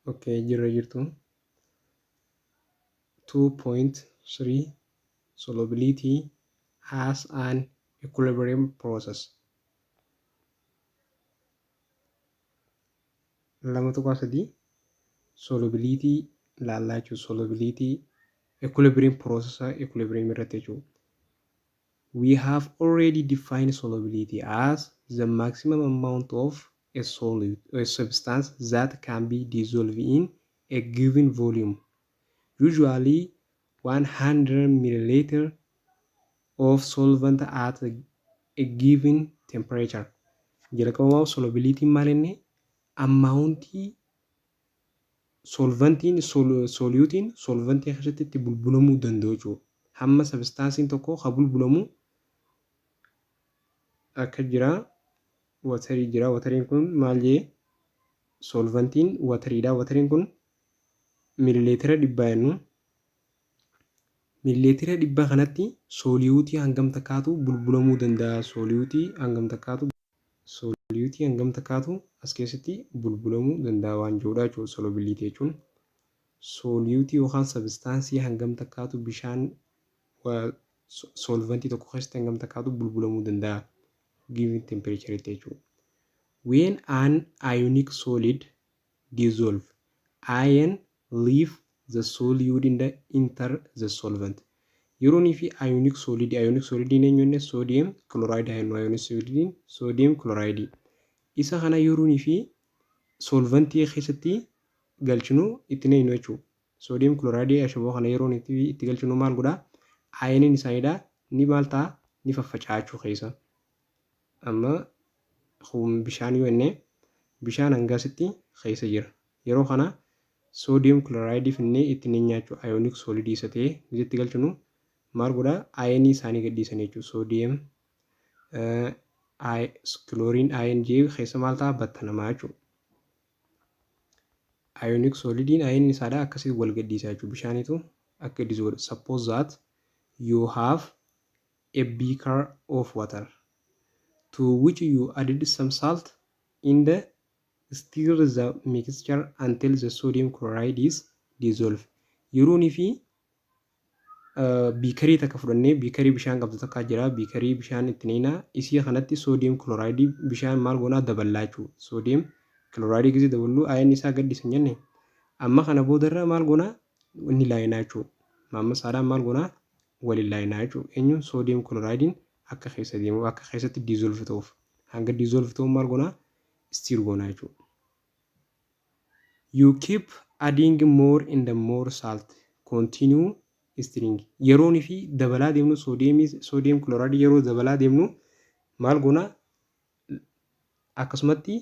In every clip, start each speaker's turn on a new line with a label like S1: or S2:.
S1: Okay, jirra jirtu. 2.3 Solubility as an equilibrium process. 2.3 Solubility laallaa jechuudha. Solubility equilibrium process equilibrium irratti jechuudha. We have already defined solubility as the maximum amount of a solute, a substance that can be dissolved in a given volume, usually 100 milliliter of solvent at a given temperature. Jalqabumaaf solubility maal inni ammaawuntii Solvantiin sooliyuutiin solvantii keessatti itti bulbulamuu danda'u jechuudha. Hamma sabistaansiin tokko ka bulbulamu akka jira watarii jira. Watariin kun maal jee solvantiin watariidha. Watariin kun milileetira dhibbaa jennu. Milileetira dhibba kanatti sooliyuutii hangam takkaatu bulbulamuu danda'a? Sooliyuutii hangam takkaatu Sooliyuutii hangam takkaatu as keessatti bulbulamuu danda'a waan jedhudha jechuudha solubility jechuun. Sooliyuutii yookaan sabistaansii hangam takkaatu bishaan soolvantii tokko keessatti hangam takkaatu bulbulamuu danda'a given temperature jechuudha. When an ionic solid dissolve, ion leave the solute and enter the solvent. Yeroonii fi ionic solid, ionic solid eenyu jenne? Sodium chloride jennu. Ionic solid sodium chloride isa kana yeroonii fi solventii keessatti galchinu itti neeynu jechuudha. Sodium chloride ashaboo kana yeroon itti galchinu maal godha? Ioniin isaaniidha ni maal ta'a? Ni faffaca'a jechuu keessa. Amma kun bishaan yoo jenne bishaan hangasitti keessa jira. Yeroo kana soodiyem kilooraayidii finnee itti ni nyaachuu ayoonik soolidii isa ta'e itti galchinu maal godha? Ayinii isaanii gadhiisanii jechuudha. Soodiyem kilooriin ayin jee keessa maal ta'a? Battanamaa jechuudha. Ayoonik soolidiin ayiniin isaadha akkasii wal gadhiisa jechuudha. Bishaanitu akka gadhiisu godha. Suppose that you have a beaker of water to which you added some salt in the stir the mixture until the sodium chloride is dissolved. Yeroonii fi biikarii takka fudhannee biikarii bishaan qabdu takka jira, biikarii bishaan itti neynaa, isii kanatti soodiyem kilooraayidii bishaan maal goonaa? Daballaa jechuudha. Soodiyem kilooraayidii gisee daballuu ayinni isaa gadhiisa hin jenne? Amma kana boodarra maal goonaa? Inni laayinaa jechuudha. Maammasaadhaan maal goonaa? Waliin laayinaa jechuudha. Eenyuun? Soodiyem kilooraaydiin akka keessa deemu, akka keessatti diizolvi ta'uuf, hanga diizolvi ta'uuf maal goonaa? Stir goonaa jechuudha. You keep adding more and more salt. Continue stirring. Yeroon fi dabalaa deemnu soodiyemii, soodiyem kilooraayidii yeroo dabalaa deemnu maal goonaa? Akkasumatti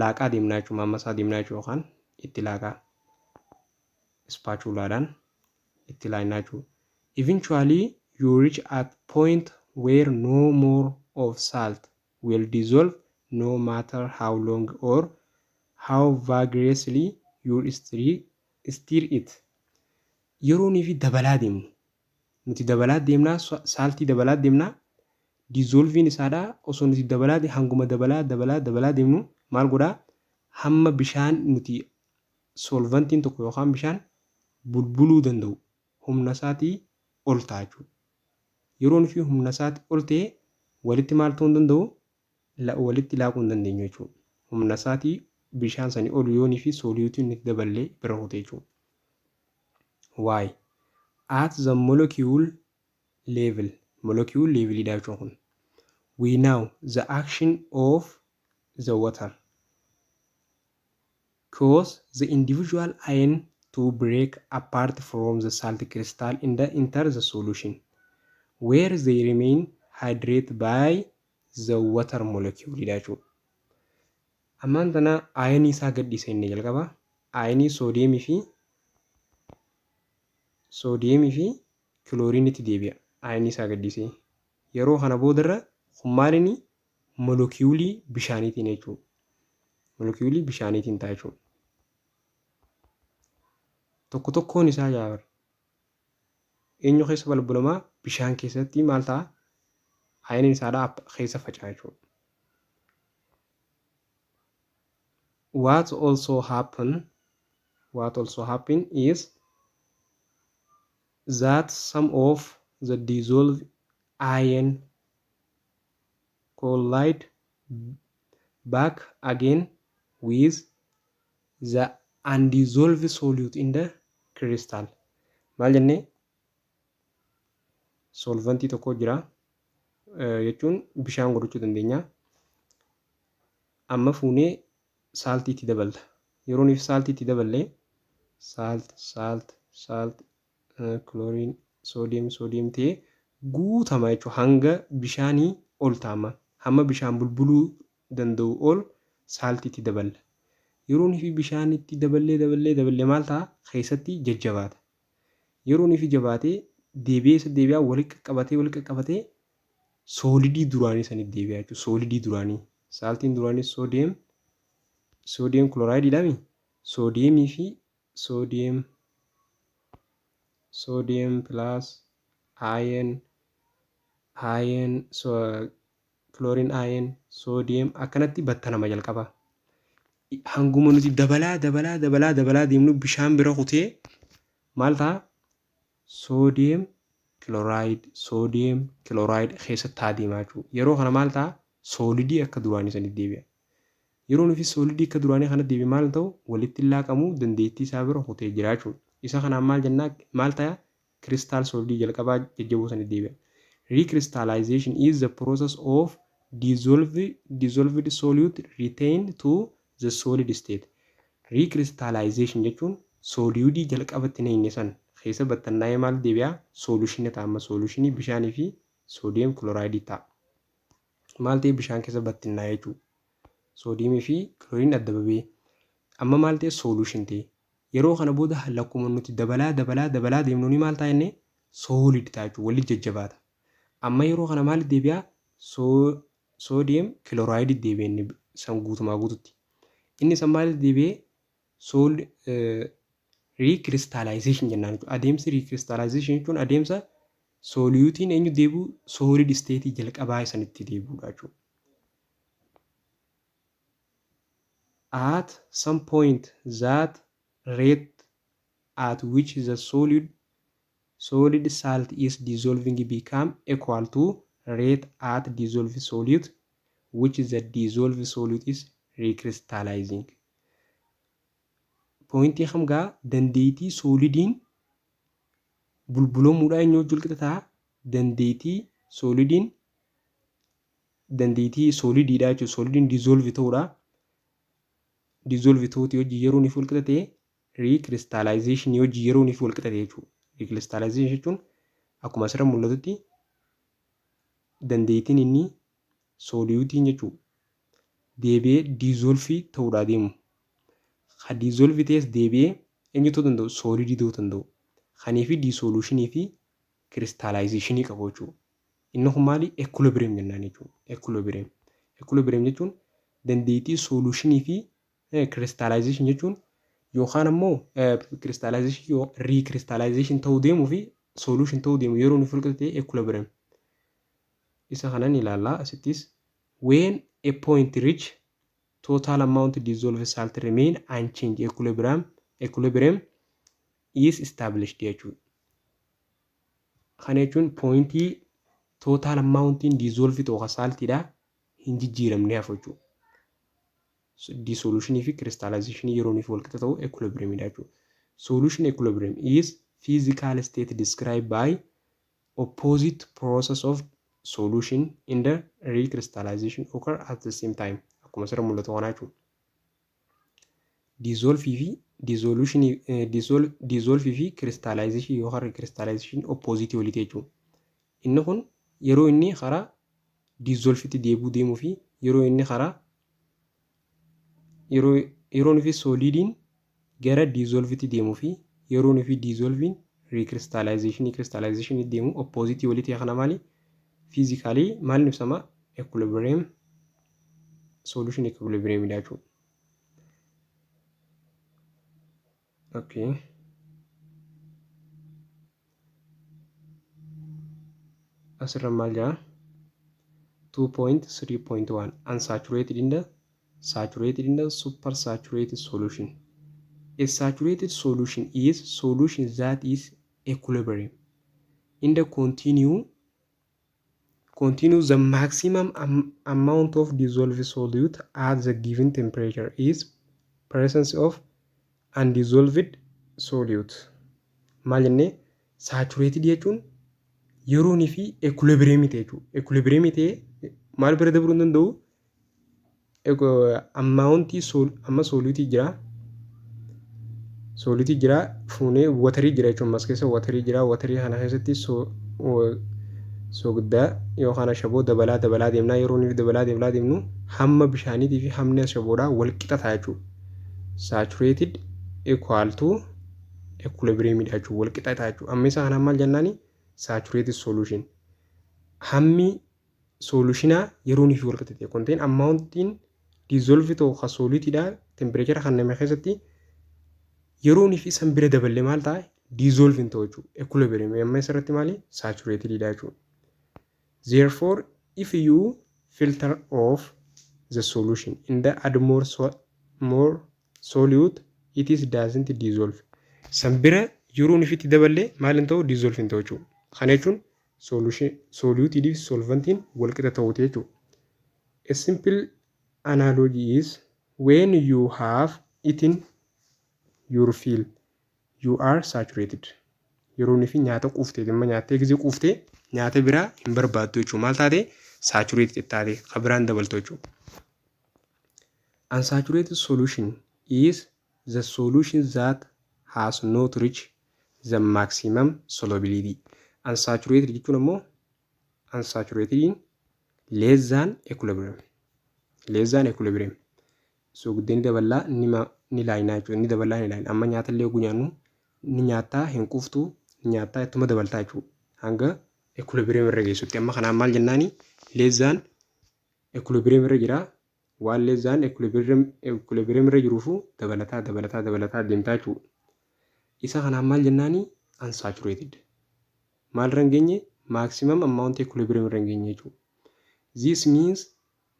S1: laaqaa deemnaa jechuudha. Maammasaa deemnaa jechuudha yookaan itti laaqaa. Ispaachulaadhaan itti laaqnaa jechuudha. Eventually you reach at point where no more of salt will dissolve no matter how long or how vigorously you stir it. Yeroonii fi dabalaa deemnu nuti dabalaa deemnaa, saaltii dabalaa deemnaa, diizolviin isaadhaa osoo nuti dabalaa hanguma dabalaa dabalaa dabalaa deemnu maal godhaa? Hamma bishaan nuti soolvantiin tokko yookaan bishaan bulbuluu danda'u humna isaatii ol ta'a jechuudha. Yeroon fi humna isaatii ol ta'e walitti maal ta'uu hin danda'u? Walitti laaquu hin dandeenyu jechuudha. Humna isaatii bishaan sanii ol yoonii fi sooliyuutiin nuti daballee bira kute jechuudha. Why? At the molecule level, molecule level dha jechuun kun. We know the action of the water cause the individual ion to break apart from the salt crystal and enter the solution where they remain hydrated by the water molecule dha jechuudha. Ammaan tana ayinii isaa gadhiisa inni jalqaba. Ayinii soodiyeemii fi kilooriinitti deebi'a. Ayinii isaa gadhiisee. Yeroo kana boodarra kun maalinni molekiyuulii bishaaniitiin jechuudha. Molekiyuulii bishaaniitiin ta'a jechuudha. Tokko tokkoon isaa jaabara. Eenyu keessa balbalamaa? Bishaan keessatti maal ta'a? Ayiniin isaadhaa keessa faca'a jechuudha. What also happen What also happen is that some of the dissolved ion collide back again with the undissolved solute in the crystal. Maal jennee? Solventii tokko jira jechuun bishaan godhachuu dandeenya. Amma fuunee saltii itti daballa. Yeroo nuyi saltii itti daballee, salt, salt, salt, chlorine, sodium, sodium ta'ee guutama jechuudha. Hanga bishaanii ol ta'ama. Hamma bishaan bulbuluu danda'u ol saltii itti daballa. Yeroo nuyi bishaan itti daballee, daballee, daballee, maal ta'a? Keessatti jajjabaata. Yeroo nuyi jabaatee deebi'ee, isa deebi'aa walitti qaqqabatee, walitti qaqqabatee, solidii duraanii sanitti deebi'a jechuudha. Solidii duraanii. Saltiin duraanii sodium chlorideiidhaami. Sodiumii fi sodium plus ion, ion, chlorine ion, sodium akkanatti battanama jalqaba. Hanguma nuti dabalaa, dabalaa, dabalaa, dabalaa deemnu, bishaan bira kutee maal ta'a? Sodium chloride, sodium chloride keessatti haa deemaa jechuudha. Yeroo kana maal ta'a? Solidii akka duraanii sanitti deebi'a. Yeroo nuti solidii akka duraanii kana deebi'e, maal ta'u? Walitti laaqamuu dandeettii isaa bira kutee jira jechuudha. Isa kanaan maal jennaa? Maal ta'a? Crystal solidii jalqabaa jajjaboo sanitti deebi'a. Recrystallization is the process of dissolved solute retain to the solid state. Recrystallization jechuun soluteii jalqabatti neenye san keessa battannaa'ee maal deebi'a? Solutionii ta'a. Amma solutionii bishaanii fi sodium chlorideii ta'a. Maal ta'e? Bishaan keessa battinnaa'ee jechuudha. Sodiumii fi chlorine adda babee amma maal ta'e? Solution ta'e. Yeroo kana booda lakkuma nuti dabalaa, dabalaa, dabalaa deemnu, maal ta'a jennee? Solid ta'a jechuudha. Walitti jajjabaata. Amma yeroo kana maal deebi'a? Sodium chlorideii deebi'e inni san guutumaa guututti. Inni san maal deebi'ee? Recrystallization jennaan jechuudha. Adeemsi recrystallization jechuun adeemsa soluteiin eenyu deebi'u? Solid stateii jalqabaa isanitti deebi'uudha jechuudha. At some point, that rate at which the solid salt is dissolving become equal to rate at dissolved solute which the dissolved solute is recrystallizing. Pointii kam gaa? Dandeettii solidiin bulbulamuudhaan eenyu wajjin walqixa ta'a? Dandeettii solidiin, dandeettii solidiidha jechuudha. Solidiin dissolve ta'uudha. Dissolve ta'uutii hojii yeroo inni walqixa ta'e, recrystallization hojii yeroo inni walqixa ta'e jechuudha. Recrystallization jechuun akkuma asirra mul'atutti dandeettiin inni soluteiin jechuudha deebi'ee dissolve ta'uudhaa deemu. Ka dissolve ta'es deebi'ee eenyu ta'uu danda'u? Solidii ta'uu danda'u. Kanii fi dissolutionii fi crystallizationii qabu jechuudha. Inni kun maali? Equilibrium jennaan jechuudha. Equilibrium. Equilibrium jechuun dandeettii solutionii fi crystallization jechuun yookaan ammoo crystallization, recrystallization ta'uu deemuu fi solution ta'uu deemu yeroo inni walqixa ta'e equilibrium. Isa kanan ilaallaa asittis. When a point reach, total amount dissolved salt remain unchanged, equilibrium is established jechuudha. Kana jechuun pointii total amountiin dissolve ta'u saltiidha hin jijjiiramne hafu jechuudha. Dissolutionii fi crystallization yeroo inni walqixa ta'u equilibriumidha jechuudha. Solution equilibrium is physical state described by opposite process of solution in the recrystallization occur at the same time. Akkuma asirra mul'atu kanaa jechuudha. Dissolve fi dissolution, dissolve fi crystallization yookaan recrystallization opposite waliiti jechuudha. Inni kun yeroo inni karaa dissolvetti deebi'uu deemuu fi yeroo inni karaa yeroo inni fi solidiin gara dissolvetti deemuu fi yeroo inni fi dissolveiin recrystallization, crystallization deemu opposite walitti. Kana maali? Physically maal ibsama? Equilibrium, solution equilibrium dha jechuudha. Okay. Asirra maal jedha? 2.3.1 Unsaturated in the, saturated in the, super saturated solution. A saturated solution is solution that is equilibrium in the continue the maximum amount of dissolved solute at the given temperature is presence of undissolved solute. Maal jennee? Saturated jechuun yeroonii fi equilibrium ta'e jechuudha. Equilibrium ta'e maal bira dabruu hin danda'u? Amountii amma soluteii jira. Soluteii jira, fuunee waterii jira jechuudha. Ammas keessa waterii jira. Waterii kana keessatti soogiddaa yookaan ashaboo dabalaa dabalaa deemnaa, yeroo inni dabalaa dabalaa deemnu hamma bishaaniitii fi hamni ashaboodhaa wal qixa ta'a jechuudha. Saturated equal to equilibrium dha jechuudha. Wal qixa ta'a jechuudha. Amma isa kanaan maal jennaani? Saturated solution. Hammi solutionaa yeroo inni fi wal qixa ta'e contain amountiin dissolve ta'u ka soluteiidha temperature kan nama keessatti yeroo inni fi san bira daballee maal ta'a? Dissolve hin ta'u jechuudha. Equilibrium amma isarratti maali? Saturated dha jechuudha. Therefore, if you filter off the solution and add more solute, it is doesn't dissolve. San bira yeroo inni itti daballee maal hin ta'u? Dissolve hin ta'u jechuudha. Kana jechuun soluteii fi solventiin wal qixa ta'uuti jechuudha. A simple analogy is when you have eaten your fill, you are saturated. Yeroo inni fi nyaata quuftee, dhimma nyaattee gisee quuftee nyaata biraa hin barbaaddu jechuudha. Maal taate? Saturated taate, kan biraan dabaltu jechuudha. Unsaturated solution is the solution that has not reached the maximum solubility. Unsaturated jechuun ammoo unsaturated less than equilibrium. Less than equilibrium. Soogidda daballaa ni laayinaa jechuudha. Ni daballaa, ni laayina. Amma nyaata illee yogguu nyaannu ni nyaattaa, hin quuftu, ni nyaattaa, ittuma dabaltaa jechuudha. Hanga equilibrium irra geessutti. Amma kanaan maal jennaani? Less than equilibrium irra jira. Waan less than equilibrium irra jiruufu dabalataa dabalataa dabalataa deemtaa jechuudha. Isa kanaan maal jennaani? Unsaturated. Maal irra hin geenye? Maximum amount equilibrium irra hin geenye jechuudha. This means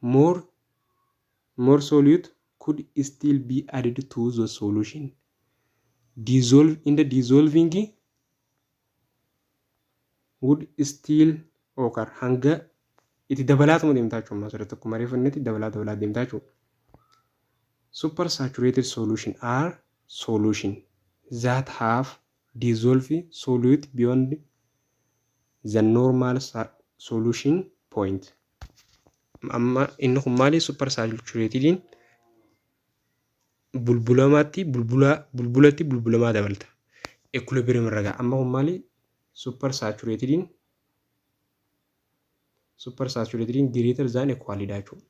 S1: more solute could still be added to the solution. Dissolve in the dissolving would still occur, hanga itti dabalaatuma deemtaa jechuudha. Asirratti akkuma reefu dabalaa dabalaa deemtaa jechuudha. Super saturated solution are solution that have dissolved solute beyond the normal solution point. Amma inni kun maali? Super saturatediin bulbulamaatti bulbulatti bulbulamaa dabalta. Equilibrium irra ga'a. Amma kun maali? Super saturatediin greater than equal dha jechuudha.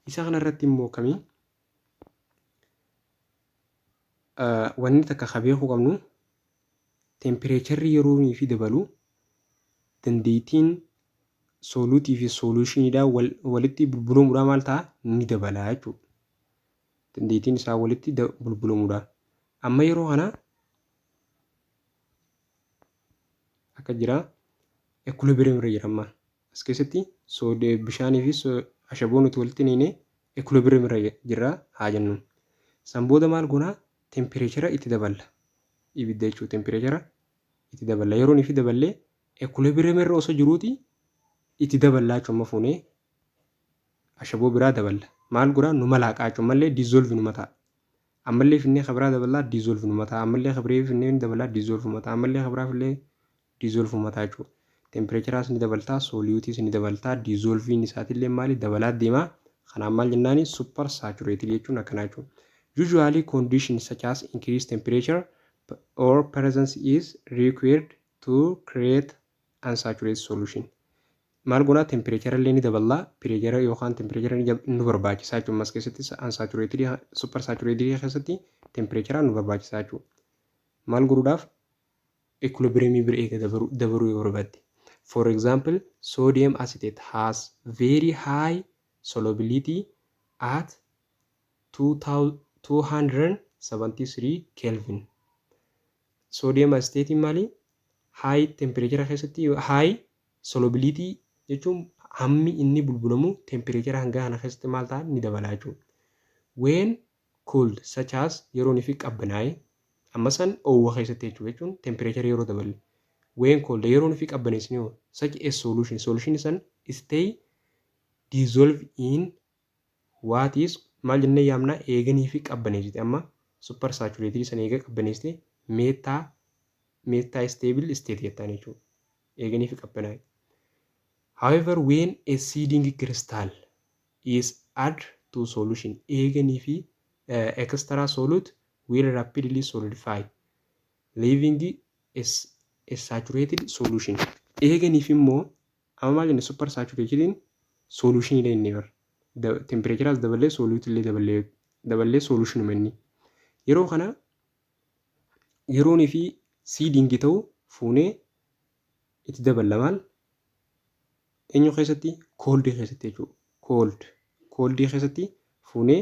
S1: Isa kanarratti immoo kamii wanni takka ka beekuu qabnu, temperatureri yeroo fi dabalu dandeettiin soluteii fi solutioniidhaa walitti bulbulamuudhaa maal ta'a? Ni dabala jechuudha. Dandeettiin isaa walitti bulbulamuudha. Amma yeroo kana akka jira, equilibrium irra jira. Amma as keessatti bishaanii fi ashaboo nuti walitti neene equilibrium irra jira haa jennu. San booda maal goonaa? Temperature itti daballa. Ibidda jechuudha, temperature itti daballa. Yeroo inni daballee equilibrium irra osoo jiruuti itti daballaa jechuudha. Amma fuunee ashaboo biraa daballa. Maal godhaa? Numa laaqaa jechuudha. Ammallee dissolve numa ta'a. Ammallee finnee kabiraa daballaa, dissolve numa ta'a. Ammallee kabiraa finnee dabalaa, dissolve numa ta'a. Ammallee kabiraa fillee, dissolve numa ta'a jechuudha. Temperatureas ni dabaltaa, soluteiis ni dabaltaa, dissolveiin isaatillee maali? Dabalaa deemaa. Kanaaf maal jennaani? Super saturated jechuun akkanaa jechuudha. Usually conditions such as increased temperature or presence is required to create unsaturated solution. Maal goonaa? Temperature illee ni daballaa, pressure yookaan temperature nu barbaachisaa jechuudha. Ammas keessatti unsaturated, super saturated keessatti temperature nu barbaachisaa jechuudha. Maal godhuudhaaf? Equilibrium bira eega dabaruu yoo barbaadde. For example, sodium acetate has very high solubility at 273 Kelvin. Sodium acetate maali? High temperature keessatti high solubility jechuun hammi inni bulbulamu temperature hanga kana keessatti maal ta'a? Ni dabala jechuudha. When Cooled, such as yeroo fi qabbanaa'e, amma san oowwa keessatti jechuudha, jechuun temperature yeroo daballe. When cold, yeroo fi qabbaneessine, such a solution, solution san stay dissolve in what is maal jennee yaamna? Eeganii fi qabbaneessite, amma super saturated san eega qabbaneessite, metastable state jettaan jechuudha. Eeganii fi qabbanaa'e. However, when a seeding crystal is added to solution, eeganii fi extra solute will rapidly solidify, leaving a saturated solution. Eeganiif immoo amma maal jenne? Super saturated solution illee inni bara. Temperaturaas daballee, solute illee daballee, solution inni. Yeroo kana yeroonii fi seeding ta'u fuunee itti daballa. Maal, eenyu keessatti? Cold keessatti jechuudha. Cold keessatti fuunee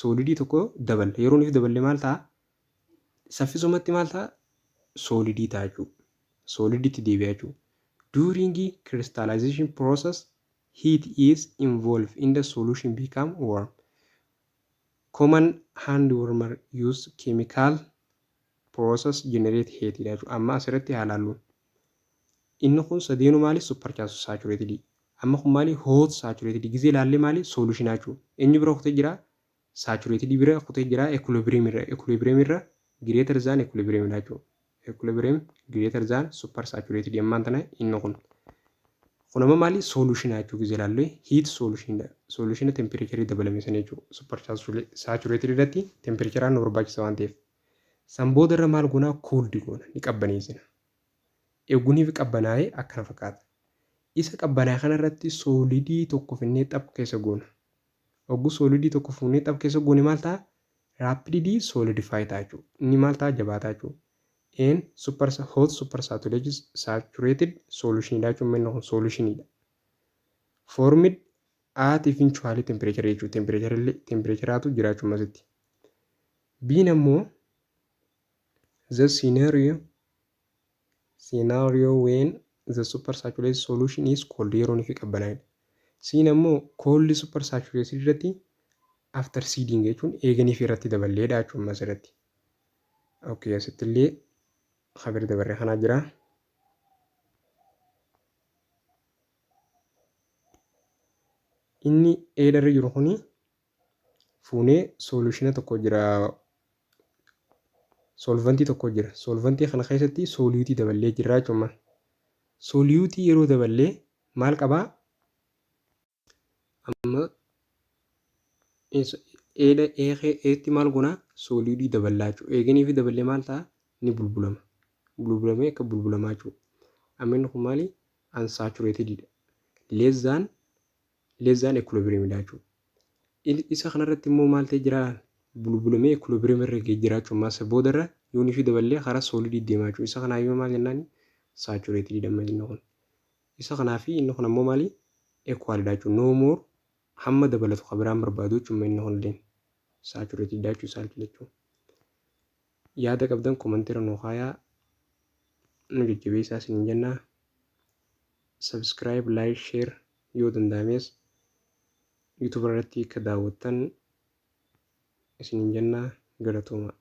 S1: solidii tokko daballa. Yeroo nuti daballe maal ta'a? Saffisumatti maal ta'a? Solidii ta'a jechuudha. Solidiitti deebi'a jechuudha. During crystallization process, heat is involved in the solution become warm. Common hand warmer use chemical process generate heat dha jechuudha. Amma asirratti haa ilaallu. Inni kun sadeenu maali? Super saturated. Amma kun maali? Hot saturated. Gizee ilaalle maali? Solution jechuudha. Eenyu bira kutee jira? Saturated bira kutee jira. Equilibrium irra. Equilibrium irra, greater than equilibrium dha jechuudha. Equilibrium greater than super saturated ammaan tana inni kun. Kun amma maali? Solution jechuudha. Gizee ilaalle heat solution dha. Solution temperature dabalame sana jechuudha. Super saturated irratti temperature nu barbaachisa waan ta'eef. San booda irra maal goonaa? Cold goona, ni qabbaneessina. Eeguniif qabbanaa'ee akkana fakkaata. Isa qabbanaa'e kanarratti solidii tokko finnee xaph keessa goona. Hogguu solidii tokko fuunee xaph keessa goone maal ta'a? Rapidly solidify ta'a jechuudha. Inni maal ta'a? Jabaataa jechuudha. Een super hot super saturated solution dha jechuudha. Inni kun solutionidha. Formed at eventually temperature jechuudha. Temperature temperaturaatu jiraachuu asitti. Biin ammoo the scenario when the super saturated solution is cold, yeroo inni fi qabbanaa'edha. Siin ammoo cold super saturated irratti after seeding jechuun eeganii fi irratti daballeedha jechuudha asirratti. Okay, asitti illee habir dabarree kanaa jira. Inni eedarra jiru kuni fuunee solutiona tokko jira, solventii tokko jira. Solventii kana keessatti soluteii daballee jirra jechuudha. Soluteii yeroo daballee maal qabaa? Amma eedha eetti maal goonaa? Soluteii daballaa jechuudha. Eeganii fi daballee maal ta'a? Ni bulbulama. Bulbulamee akka bulbulamaa jechuudha. Amma inni kun maali? Unsaturated dha. Less than equilibrium dha jechuudha. Isa kanarratti immoo maal ta'ee jira? Bulbulamee equilibrium irra gahee jira jechuudha. Masa boodarra yoon fi daballee karaa solidii deemaa jechuudha. Isa kanaayyuu maal jennaani? Saturated dha inni kun. Isa kanaa fi inni kun ammoo maali? Equal dha jechuudha. No more, hamma dabalatu kan biraan barbaadu jechuudha inni kun illee. Saturated dha jechuudha isaan jechuudha. Yaada qabdan commentiirra nuu kaayaa, nu jajjabeessaa isiniin jennaa. Subscribe, like, share, yoo danda'ames YouTube irratti akka daawwattan isiniin jennaa, galatooma.